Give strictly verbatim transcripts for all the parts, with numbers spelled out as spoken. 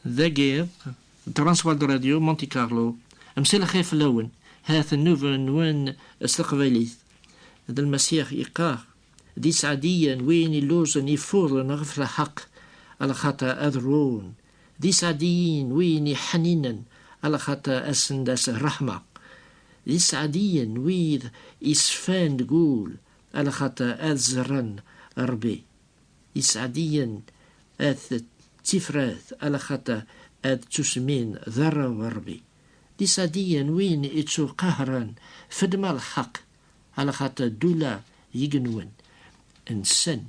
Dagi, Transworld Radio Monte Carlo. Mselxir fell-awen. Hat nnuba-nwen s teqbaylit. D Lmasiḥ yeqqar: "D iseɛdiyen win illuẓen ifurren ɣef lḥeqq, alaxaṭer ad run. D iseɛdiyen win iḥninen, alaxaṭer ad sen-d-tas ṛṛeḥma. D iseɛdiyen wid isfan deg wul, alaxaṭer ad ẓren Ṛebbi. D iseɛdiyen at tifrat, alaxaṭer ad ttusmin d arraw n Ṛebbi. D iseɛdiyen win ittuqahren, xedmen lḥeqq, alaxaṭer d ula yigenwen nsen."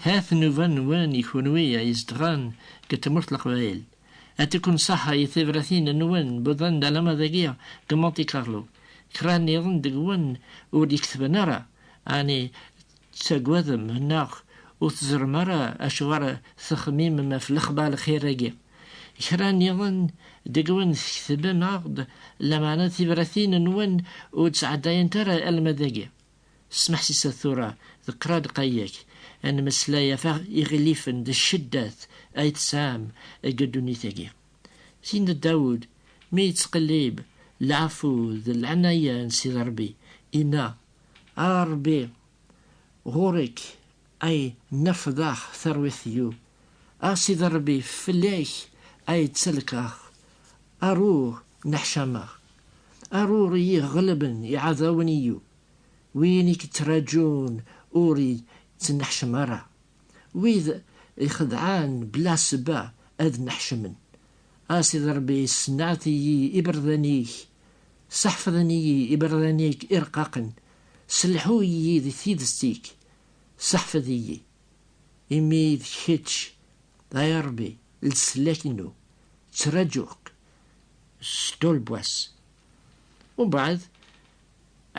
Hat nnuba-nwen i kunwi ay izedɣen deg tmurt n Leqbayel. Ad tt-ken ṣaḥa i tebratin-nwen wwḍen-d alamma dagi deg Monte Carlo. Kra nniḍen deg-wen ur d-iketben ara, ɛni tettaggadem neɣ ur teẓrem ara acuɣer texmimem ɣef lexbar lxir-agi? Kra nniḍen deg-wen tketbem-aɣ-d, lameɛna tibratin-nwen ur d-sɛeddayent ara alma dagi. Smeḥsiset tura d qrad qayyak, ad nmeslay ɣef iɣilifen d cceddat ay tesɛam deg ddunit-agi. Sidna Dawed, mi yettqellib leɛfu d leɛnaya n Sidi Ṛebbi, inna: "A Ṛebbi, ɣur-k ay nafḍeɣ tarwiḥt-iw. A Sidi Ṛebbi, fell-ak ay ttelkeɣ. Arur nneḥcameɣ. Arur i yi-ɣelben iɛdawen-iw. Win i k-ttraǧun ur yettneḥcam ara. Wid ixedɛen bla ssebba ad nneḥcamen. A Sidi Ṛebbi, sneɛt-iyi iberdan-ik, seḥfḍen-iyi iberdan-ik irqaqen, selḥu-iyi di tidet-ik, seḥfeḍ-iyi. Imi d kečč, ay Ṛebbi, leslak-inu, ttraǧuɣ-k s ṭṭul n wass." Umbeɛd,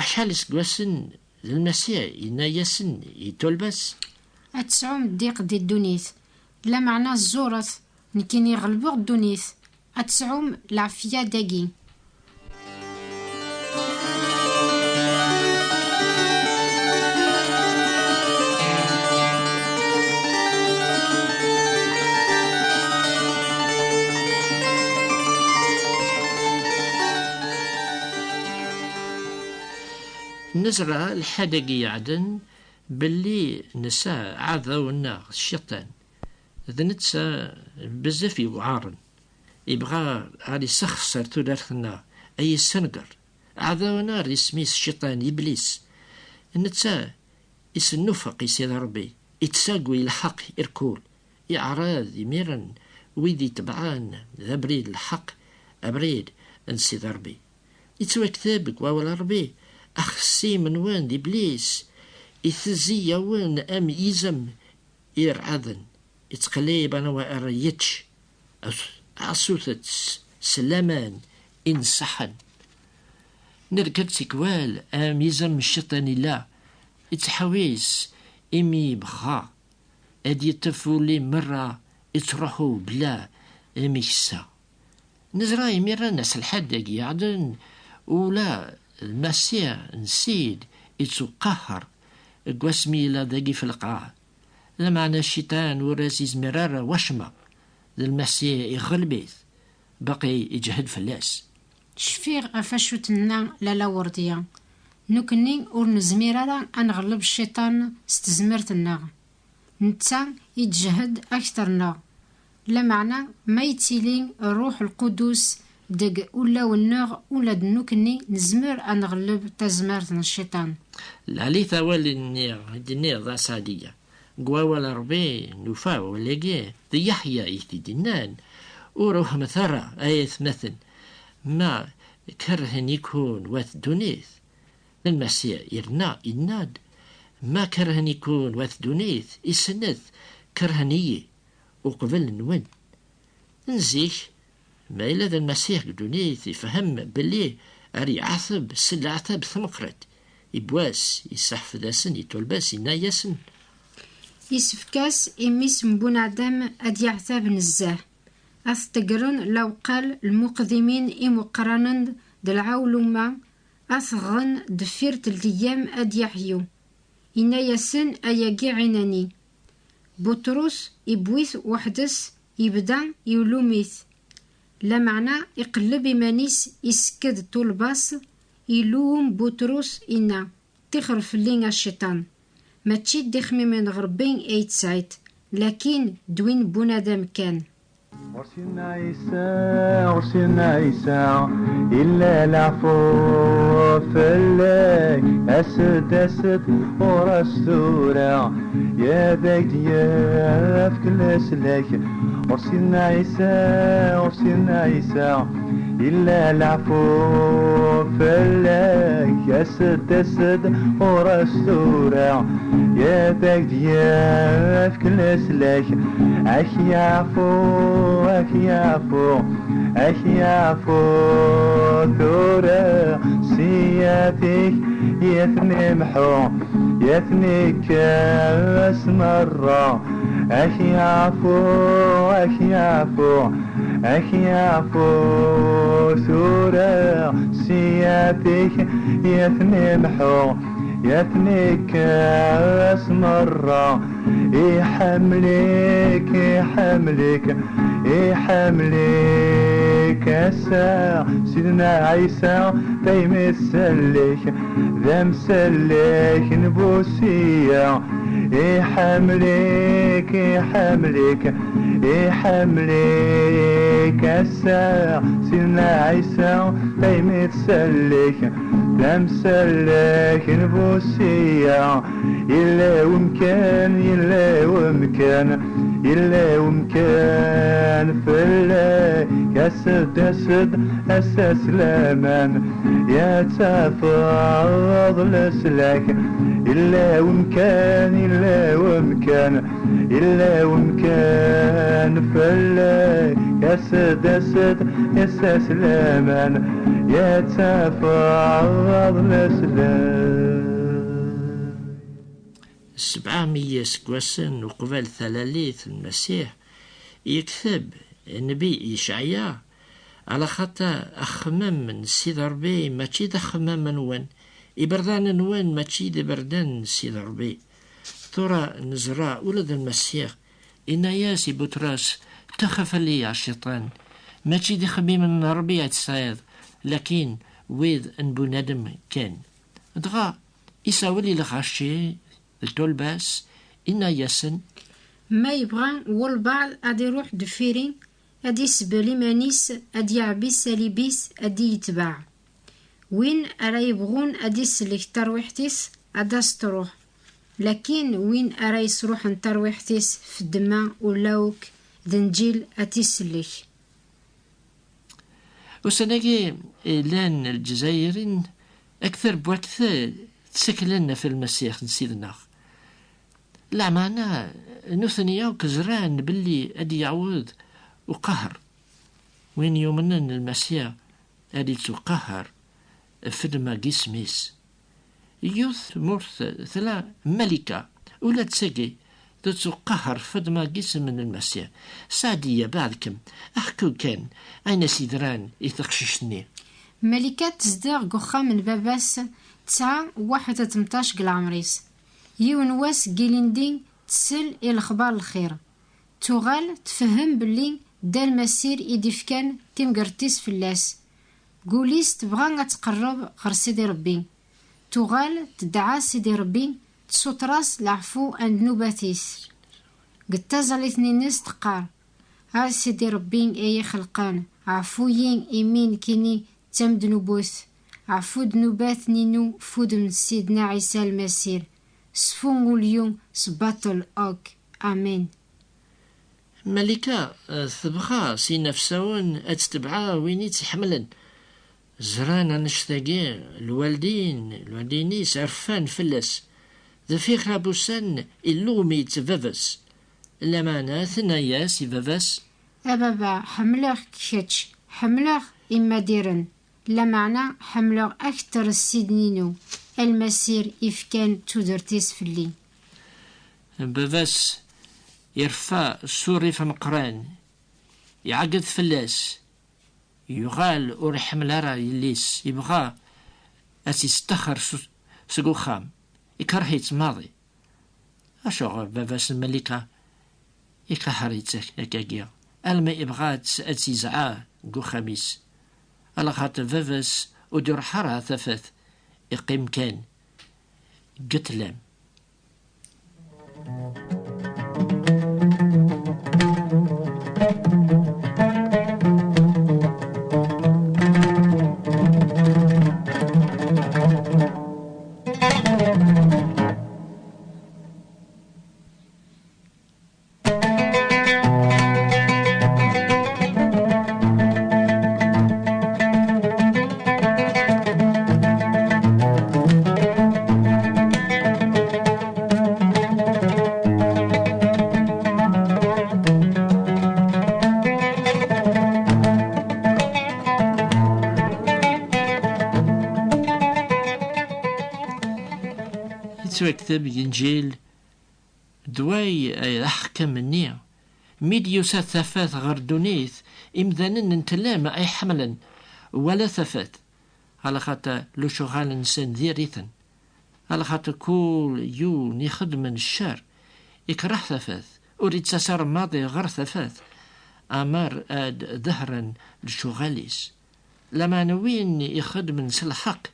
acḥal iseggasen d Lmasiḥ yenna-yasen i ṭṭulba-s: "Ad tesɛum ddiq di ddunit, lameɛna ẓẓuret, nekkini ɣelbeɣ ddunit." Ad tesɛum leɛfya dagi. Nezra lḥad-agi yeɛden belli nesɛa aɛdaw-nneɣ Cciṭan. D netta bezzaf yewɛaren. Ibɣa ad isexser tudert-nneɣ, ad yessenger. Aɛdaw-nneɣ isem-is Cciṭan, Iblis. Netta isnufeq i Sidi Ṛebbi, ittagwi lḥeqq irkul. Iɛreḍ imiren wid itebɛen d abrid n lḥeqq, abrid n Sidi Ṛebbi. Ittwakteb deg wawal n Ṛebbi: "Axsim-nwen d Iblis, itezzi-yawen am yizem irɛaden, ittqellib anwa ara yečč, as-, ɛassut-t s, s laman inṣeḥḥen." Nerked tikwal am yizem n Cciṭan illa, ittḥewwis imi yebɣa ad yeṭṭef ul-im merra, ittruḥu bla ameksa. Nezra imiren aselḥad-agi yeɛden, ula d Lmasiḥ n Ssid ittuqaher deg wasmi yella dagi f lqaɛa. Lameɛna Cciṭan ur as-izmir ara wacemma, d Lmasiḥ iɣelb-it, baqi iǧhed fell-as. Cfiɣ ɣef acu tenna Lalla Werdiya: "Nekkni ur nezmir ara ad nɣelleb Cciṭan s tezmert-nneɣ. Netta i d-jhed akter-nneɣ. Lameɛna ma yettili Ṛṛuḥ Lqudus deg ulawen-nneɣ, ula d nekkni nezmer ad nɣelleb tazmert n Cciṭan." Lɛali-t awal-nni i d-tenniḍ a Saɛdiya. Deg wawal n Ṛebbi nufa awal-agi d Yeḥya i t-id-innan: "Ur uhmet ara, ay atmaten, ma kerhen-iken wat ddunit." Lmasiḥ irna, inna-d: "Ma kerhen-iken wat ddunit, isnet kerhen-iyi uqbel-nwen." N zik, Ma yella d Lmasiḥ deg ddunit, ifhem belli ar yeɛteb s leɛtab tmeqqret. Yiwwas, iseḥfed-asen, itulba-s, yenna-yasen: Isefk-as i mmi-s n Bunadem ad yeɛtab nezzeh, ad t-ṭeggren lawqal lmuqdimin imuqranen d lɛawluma, ad t-ɣen deffir n leyyam ad yeḥyu. Inna-yasen ayagi ɛinani. Buṭrus iwwi-t weḥd-s, ibda iwlum-it. Lameɛna iqelleb iman-is, isekked ṭṭulba-s, iluwem Buṭrus, inna: Ṭixer fell-i a Cciṭan! Mačči d ixemmimen ɣer Ṛebbi ay tesɛiḍ, lakin d win n bunadam kan. Ɣur-s yenna Ɛisa, ɣur-s yenna Ɛisa, illa leɛfu fell-ak, as-d, as-d ɣur-s tura, ad ak-d-yefk leslak. Ɣur-s yenna Ɛisa, ɣur-s yenna Ɛisa, illa leɛfu fell-ak, as-d, as-d ɣur-s tura, ad ak-d-yefk leslak. Ak-yaɛfu, ak-yaɛfu, ak-yaɛfu tura, siyat-ik yat-nemḥu, yat-nekkes merra. Ak-yaɛfu, ak-yaɛfu, ak-yaɛfu tura, siyat-ik yat-nemḥu, yat-nekkes merra. Iḥemmel-ik, iḥemmel-ik, iḥemmel-ik ass-a Sidna Ɛisa, daymi tsellek, d amsellek n bu siyya. Iḥemmel-ik, iḥemmel-ik, iḥemmel-ik ass-a Sidna Ɛisa, daymi tsellek, d amsellek n bu siyya. Yella umkan, yella umkan, yella umkan fell-ak, as-d, as-d, ass-a s laman, ad tafeḍ leslak. Yella umkan, yella umkan, yella umkan fell-ak, as-d, as-d, ass-a s laman, ad tafeḍ leslak. Sebɛa meyya iseggasen uqbel talalit n Lmasiḥ, yekteb nnbi Yecɛya: Ala xaṭer axemmem n Sidi Ṛebbi mačči d axemmem-nwen, iberdan-nwen mačči d iberdan n Sidi Ṛebbi. Tura neẓra ula d Lmasiḥ, inna-yas i Buṭrus: Ṭixer fell-i a Cciṭan, mačči d ixemmimen n Ṛebbi ay tesɛiḍ, lakin wid n bunadem kan. Dɣa isawel i lɣaci d ṭṭulba-s, inna-yasen: Ma yebɣa walbeɛḍ ad iruḥ deffir-i, ad isbel iman-is, ad yeɛbi ṣṣalib-is, ad iyi-yetbeɛ. Win ara yebɣun ad isellek tarwiḥt-is, ad as-truḥ. Lakin win ara yesruḥen tarwiḥt-is f ddemma ula akk d nnǧil ad t-isellek. Ussan-agi, llan Lezzayerin akter n wakter tteklen ɣef Lmasiḥ n Sidna. Lameɛna, nutni akk ẓran belli ad d-yaweḍ uqehher. Win yumnen Lmasiḥ ad ittuqehher f ddemma n yisem-is. Yiwet tmurt tla Malika, ula d tagi tettuqehher f ddemma n yisem n Lmasiḥ. Saɛdiya, beɛd-kem, ḥku kan ayen as-yedran i teqcict-nni. Malika tezdeɣ deg uxxam n baba-s, tesɛa waḥed d tmeṭṭac deg leɛmer-is. Yiwen wass deg ilindi tsell i lexbar n lxir. Tuɣal tfehhem belli Dda Lmasir i d-ifkan timgert-is fell-as. Deg wul-is tebɣa ad tqerreb ɣer Sidi Ṛebbi. Tuɣal tedɛa Sidi Ṛebbi, tsuṭer-as leɛfu n ddnubat-is. Deg taẓallit-nni-ines teqqar: A Sidi Ṛebbi ay ixelqen, ɛfu-yi imi nekkini d tamednubut. Ɛfu ddnubat-nni-inu f udem n Sidna Ɛisa Lmasir. Sfu ul-iw s baṭel akk. Amin. Malika, eh, tebɣa s inafsawen ad tetbeɛ win i tt-iḥemmlen. Ẓran annect-agi lwaldin, lwaldin-is rfan fell-as. Deffir kra n wussan, illuɣem-itt baba-s. Lameɛna tenna-yas i baba-s: A baba, ḥemmleɣ-k kečč, Ḥemmleɣ imadiren, lameɛna ḥemmleɣ akter ssid-inu, a Lmasir ifkan tudert-is fell-i. Baba-s irfa s urrif ameqqran, iɛeggeḍ fell-as, yuɣal ur iḥemmel ara yelli-s, yebɣa ad tt-yesṭaxxer s-, seg uxxam, ikerh-itt maḍi. Acuɣer baba-s n Malika iqehher-itt ak-, akkagi, almi ibɣa ad tt-, ad tt-yezɛa deg uxxam-is? Alaxaṭer baba-s ur d-iruḥ ara tafat, iqqim kan deg ṭṭlam. Yettwakteb deg Inǧil d way d aḥekkam-nni, mi d-yusa tafat ɣer ddunit, imdanen n tlem ay ḥemmlen, wala tafat, alaxaṭer lecuɣal-nsen diri-ten. Alaxaṭer kul yiwen ixeddmen ccer, ikreh tafat, ur ittas ara maḍi ɣer tafat, amer ad dehren lecuɣal-is. Lameɛna win ixeddmen s lḥeqq,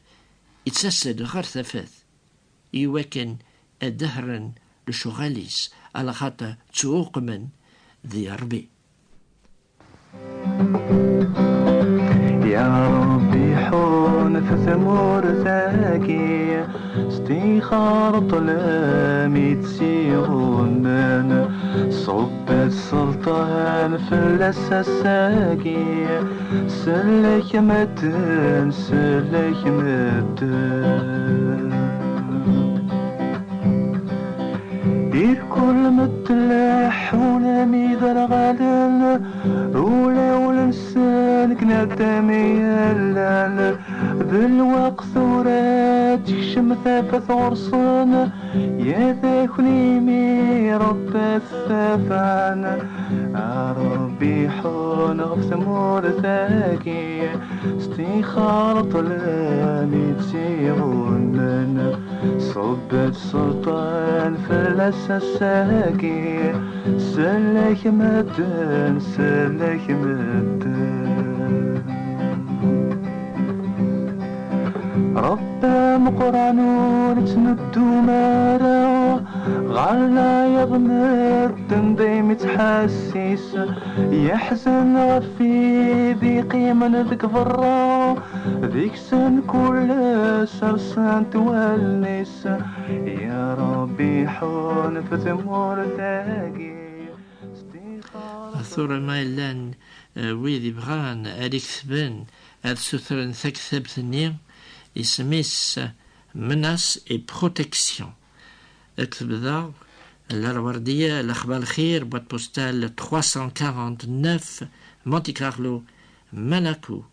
ittas-d ɣer tafat, iwakken ad dehren lecuɣal-is, alaxaṭer ttwuqmen di Ṛebbi. Ya Ṛebbi, ḥunn f tmurt-agi, stixer ṭṭlam i tt-iɣummen, ṣubb-d sselṭan fell-as ass-agi, sellek medden, sellek medden. Irkul medden leḥḥun am iderɣalen, ulawen-nsen deg nadam i llan. D lweqt tura ad tekcem tafat ɣur-sen, yat akni mi Ṛebbi tafan. A Ṛebbi, ḥunn ɣef tmurt-agi, stixer ṭṭlam i tt-iɣummen. Ṣubb-d sselṭan fell-as ass-agi, sellek medden, sellek medden. Ṛebbi ameqqran ur ittnuddum ara ɣer leɛyaḍ n medden, daymi ttḥassis, yeḥzen ɣef wid iqqimen deg berra, deg-sen kul ass rsent wallen-is. Ya Ṛebbi, ḥunn f tmurt-agi. Tura ma llan, eh, wid ibɣan ad iketben, ad sutren taktabt-nni, isem-is Menace et Protection. Kteb daɣ Lwardiya, Lexbar Lxir, boîte postale trois cent quarante-neuf, Monte Carlo, Monaco.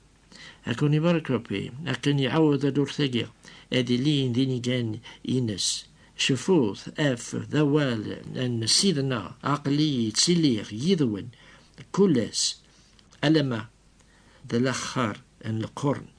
Ad ken-ibarek Ṛebbi, akken iɛawed ad ur tagi, ad ilin d inigan-ines. Cfut ɣef d awal n Sidna, aql-i ttiliɣ yid-wen kul ass, alamma d laxer n lqern.